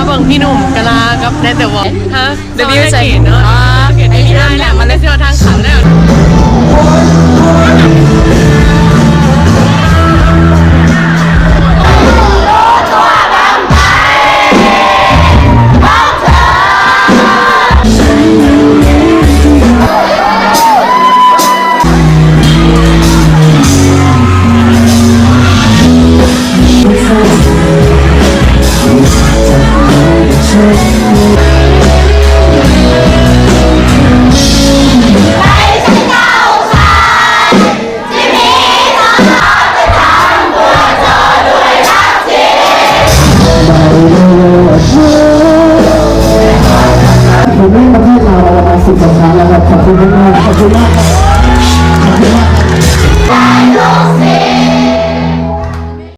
ເບິ່ງພີ່ໜຸ່ມກະລາກັບໄດ້ແຕ່ວອກ ຮະ The View ໃຈເນາະ ອໍ ໄອ້ທີ່ອ່ານແຫຼະ ມັນໄດ້ຊິວ່າທາງເຂົ້າແລ້ວ.